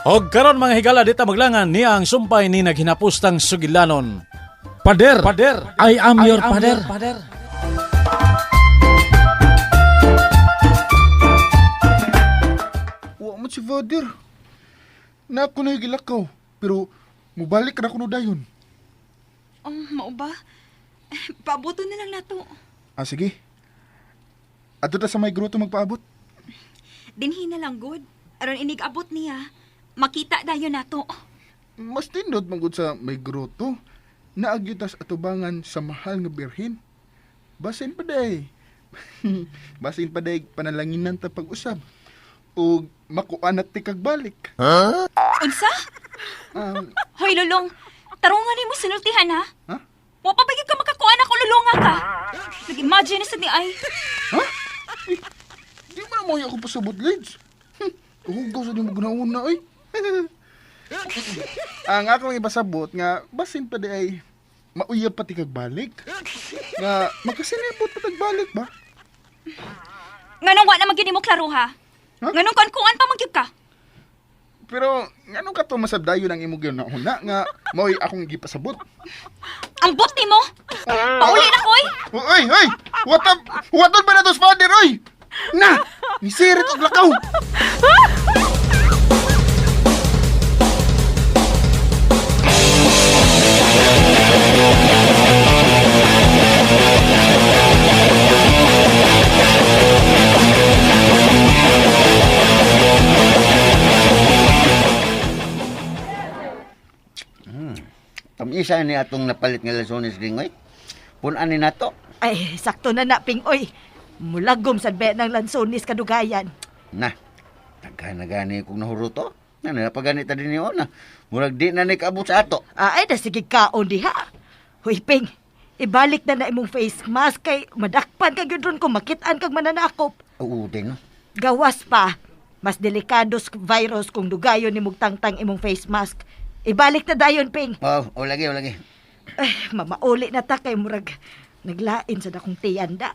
Og karon, mga higala, dita maglangan niya ang sumpay ni naghinapustang sugilanon. Pader, pader, I am your pader. Pader. Wa man si Father. Na ako na gilakaw, pero mubalik na kuno dayon. Oh, mao ba? Eh, paaboto na lang nato. Ah, sige. Adto ta sa may gruto magpaabot. Dinhi na lang good. Aron inig abot niya, makita dayon nato. Mas tindot man gud sa may gruto. Naagyo tas atubangan sa mahal nga birhen. Basin pa day. Basin pa day panalanginan ta pag-usab. O makuan at ti kag balik. Unsa? Hoy Lulong, tarungan nimo sinultihan ha? Ha? Wa pa ba gyud ka makakuha na kung lulunga ka? Nag-imagine na sa ni ay. Ha? Eh, di mo na mo ako pasabot, Lids. Hugaw sa di mo ganauna, ay. Ang akong ipasabot nga, basin pa di ay mauyab pa ti kag balik. Nga, makasinibot pa tag balik ba? Nganong wa na man gyud nimo klaro ha? Ha? Nganong kuan pa man gyud ka? Pero, nganong ka to masabdayon ang imong ginauna nga, mao'y akong gipasabot. Ambot nimo. Pauli na koy. Oy, oy! What up? What up ba na to, father, oy? Na! Nisirit og lakaw! Tamisa ni atong napalit nga lansones ringoy. Punan ni nato. Ay, sakto na na, Ping. Oy, mulagom sa bet ng lansonis kadugayan. Na, daghan na gani kong nahuruto. Na, napaganit ta din niyo na. Murag di na ni kaabot sa ato. Ah, ay, nasige kaon diha. Hoy, Ping, ibalik na na imong face mask kay madakpan kag yun kung makitaan kag mananakop. Oo, din no. Gawas pa, mas delikado sa virus kung dugayon ni tangtang imong face mask. Ibalik na dayon, Ping. Oh, o lagi, o lagi. Ay, mamauli na ta kay murag naglain sa dakong tiyanda.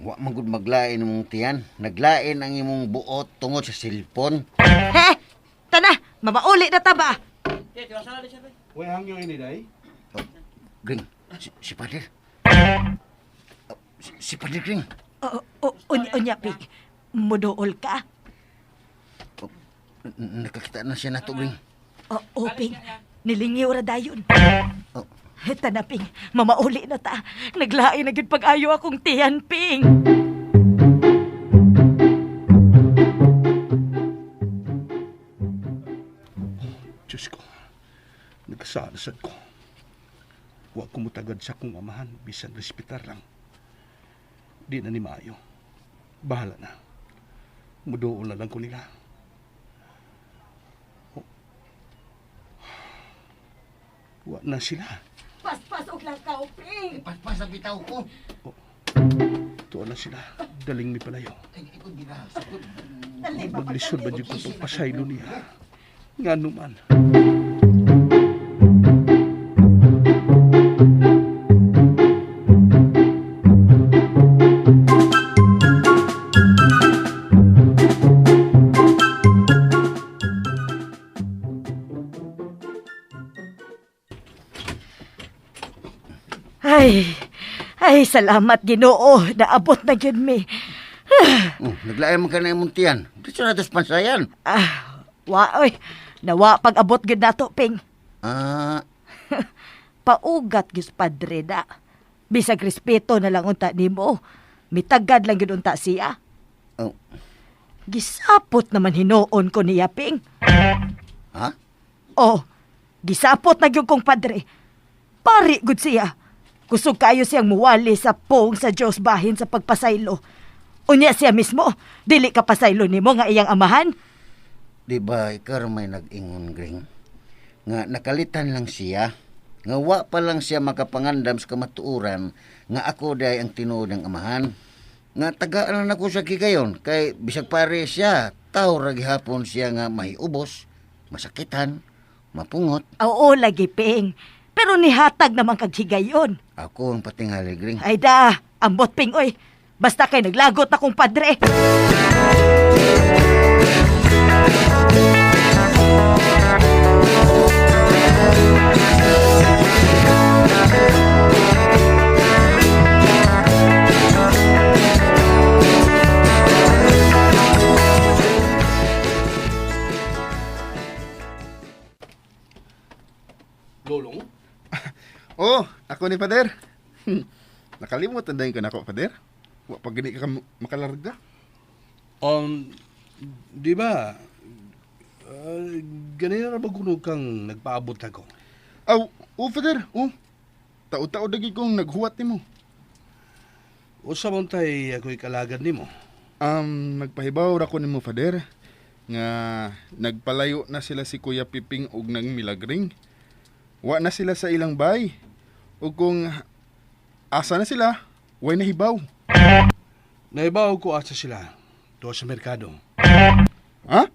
Wa man gud maglain imong tiyan. Naglain ang imong buot tungod sa cellphone. He! Tana, mamauli na ta ba? Way hangyo ini day. Oh, Gring, si Pader. Oh, si Pader Gring. O, o, unya, Ping. Muduol ka. Oh, nakakita na siya nato, Gring. Oo, Ping. Nilingiw ra dayon. Oh. Tana, Ping. Mamauli na ta. Naglain na gyud pag-ayo akong tiyan, Ping. Diyos ko, nagkasala sad ko. Wa ko mutagad sa akong amahan, bisan respetar lang. Di na ni maayo. Bahala na. Muduol na lang ko nila. Oh. Wa na sila. Paspas og lakaw, Ping. Paspas ang bitaw ko. Tuwa na sila. Daling mi palayo. Ay, ikaw ginasakot. Dali, Maglisod ba dyan ko pagpasaylo niya? Nga naman. Ay, ay, salamat Ginoo. Naabot na gyud mi. Oh, naglain man ka na imong tiyan. Dito na tos pansayan. Ah, wa oy. Nawa pag-abot gyud nato, Ping. Ah, Paugat gyud sa padre da. Bisag respeto na lang unta nimo. Mitagad lang gyud unta siya. Oh. Gisapot naman hinuon ko niya, Ping. Ha? Oh, gisapot na gyud kong padre. Pari gud siya. Kusog kayo siyang muwali sa pong sa Diyos bahin sa pagpasaylo. Unya siya mismo, dili ka pasaylo nimo nga iyang amahan. Di ba ikaw may nag-ingon, Gring? Nga nakalitan lang siya. Nga wa pa lang siya makapangandam sa kamatuoran nga ako day ang tinuod ng amahan. Nga tagaan na ko sa kigayon kay bisag pare siya, taw ra gihapon siya nga may ubos, masakitan, mapungot. Oo, lagi, Ping. Pero nihatag naman kag higayon. Ako ang patingali, Gring. Ay da, ambot, Ping, oy. Basta kay naglagot akong padre. Oh, ako ni Father. Nakalimutan din ka nako, Father. Wa pa gani ka makalarga. Di ba, ganina ra ba kuno kang nagpaabot ako? Aw, oh, Father. Oh. Tao-tao dagi kong naghuwat nimo. Usa man tay ako'y kalagad nimo. Nagpahibaw ra ko nimo, Father, nga nagpalayo na sila si Kuya Piping og nang Milagring. Wa na sila sa ilang bay. Ug kung asa na sila, way nahibaw. Naibaw ko asa sila doon sa merkado. Ha?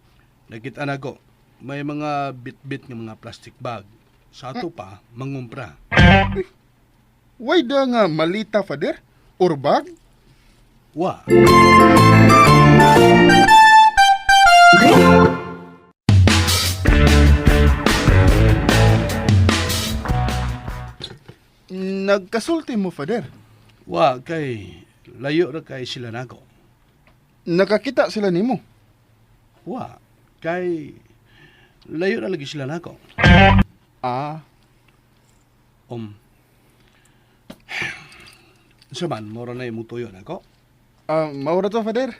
Nakita na ko, may mga bit-bit nga mga plastic bag. Sa ato pa, mangumpra. Way da nga malita, Father? Or bag? Wa. Nagkasulti mo, Father. Wa kay layo ra kay sila nako. Nakakita sila nimo. Wa kay layo ra lagi sila nako. Ah, Sa man mora na imong tuyo nako. ah, maura to, Father.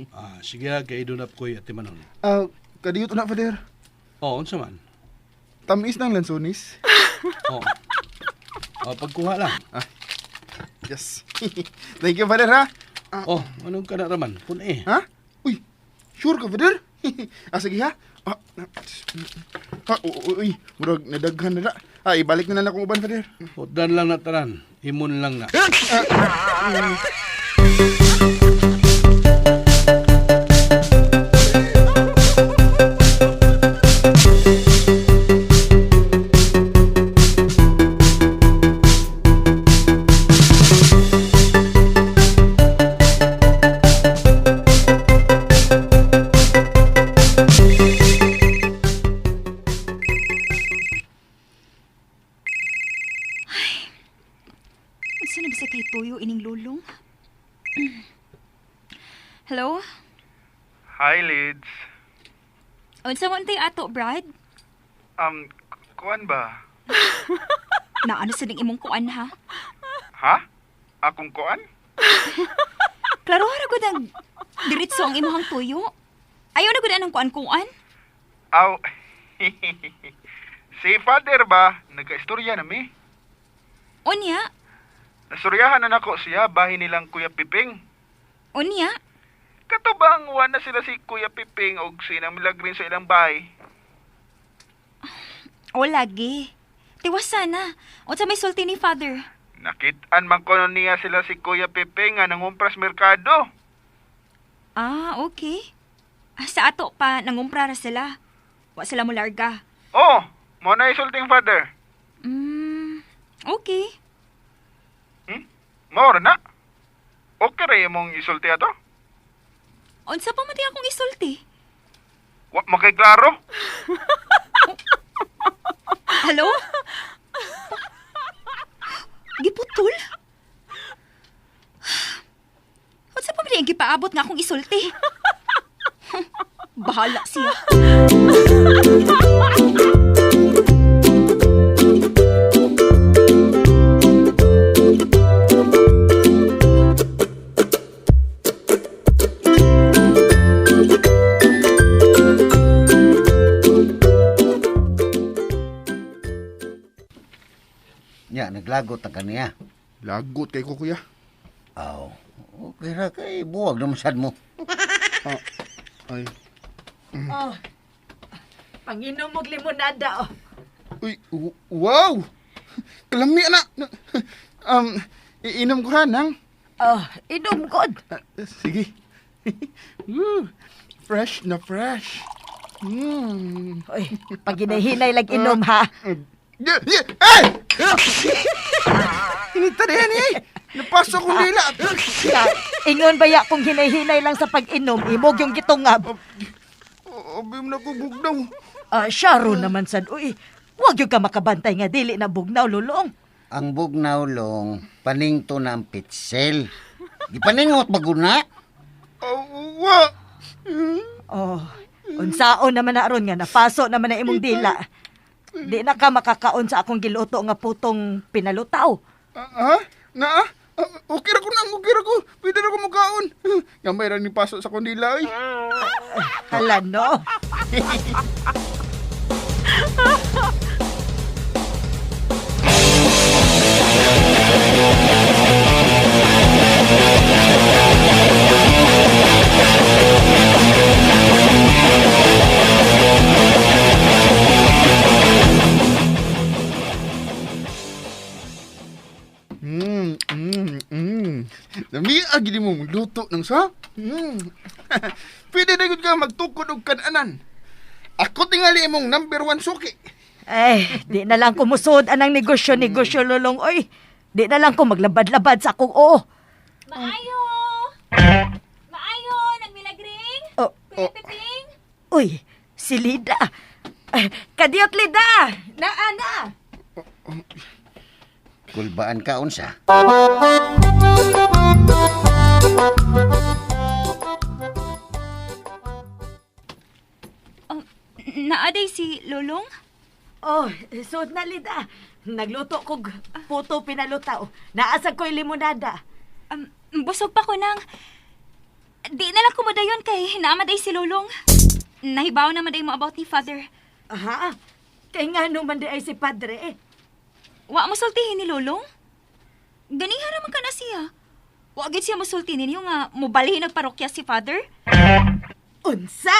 Ah, sige ra kay idunap ko'y atimanon. Ah, kadiyot na, Father. Oh, unsa man? Tamis ng lansonis. Oh. Oh, pagkuha lang. Yes. Thank you, Father, ha? Oh, anong kana raman? Pun eh. Ha? Uy, sure ka, Father? Ah, sige, ha? Ah, ah, uy, uy, murag nadaghan na na. Ah, ibalik na lang akong uban, Father. Hutdan lang na tanan. Imon lang na. Unsa na bisa kay tuyo ining lulong? Hello? Hi, Lids. Unsa man tay ato, Brad? Kuan ba? Naano sa ding imong kuan ha? Ha? Akong kuan? Klaro ra gud ang diretso ang imong tuyo. Ayaw na gud anang kuan-kuan. Aw. Si Father ba, nagkaistorya na mi. Unya, Nasuryahan na nako siya bahin nilang Kuya Piping. unya. Kato bang wa na sila si Kuya Piping og sinang Milagrin sa ilang bahay? O lagi. Tiwas sana. Unsa may sulti ni Father? Nakitaan man kono niya sila si Kuya Piping nga nangumpras merkado. Ah, okay. Ah, sa ato pa, nangumpra ra sila. Wa sila mo larga. Oh, mo na isulting Father. Okay. Mao ra na. Okay ra imong isulti ato? Unsa pa man di akong isulti? Wa makay klaro. Hello? Giputol? Unsa pa man di ang gipaabot nga akong isulti? Bahala siya. Nya, naglagot ang kaniya. Lagot kay ko kuya. Aw, okay ra kay buwag naman sad mo. Ay. Oh. Panginom og limonada oh. Uy, wow! Kalami na. Iinom ko ha nang. Oh, inom god. Ah, sige. Woo, fresh na fresh. Mm. Oy, pag hinahinay lang inom ha. Yeah, yeah, ay! Inita na yan eh! Napasok kong dila! Ya, ingon ba ya kung hinay-hinay lang sa pag-inom, imog yung gitungab. Abi mo na ko bugnaw. Ah, syaro naman sad uy. Wag yung ka makabantay nga dili na bugnaw lulong. Ang bugnaw long, paningto na ang pitsel. Gipaningot baguna. Oh, wa! Oh, unsaon naman na aron nga napaso naman na imong dila. Di na ka makakaon sa akong giluto nga putong pinalutaw. Ah, ha? Naa? Ah, okay ra ko nang, okay ra ko. Pwede ra ko mukaon. Gamay ra ni paso sa kundila oy. Hala no. Dami agi mo luto ng sa. Pwede na gud ka magtukod og kananan. Ako tingali imong number one suki. Eh, di na lang kumusod anang negosyo-negosyo lulong oy. Di na lang ko maglabad-labad sa akong oo. Maayo! Maayo! Nagmilagring? Oh, Kuya Piping? uy, si Lida. Eh, Kadiyot Lida! Naa na! Kulbaan ka unsa? Oh, naaday si Lulong? Oh, sud na Lida. Nagluto kog puto pinalutaw. Naasag ko'y limonada. Busog pa ko nang... Di na lang kumudayon kay naamaday si Lulong. Nahibaw na maday mo about ni Father. Aha, kay nga man di ay si Padre eh. Wa mo sultihin ni Lulong? Ganiha raman ka na siya. Wa gid siya mosulti ninyo nga mobalhin og parokya si Father. Unsa?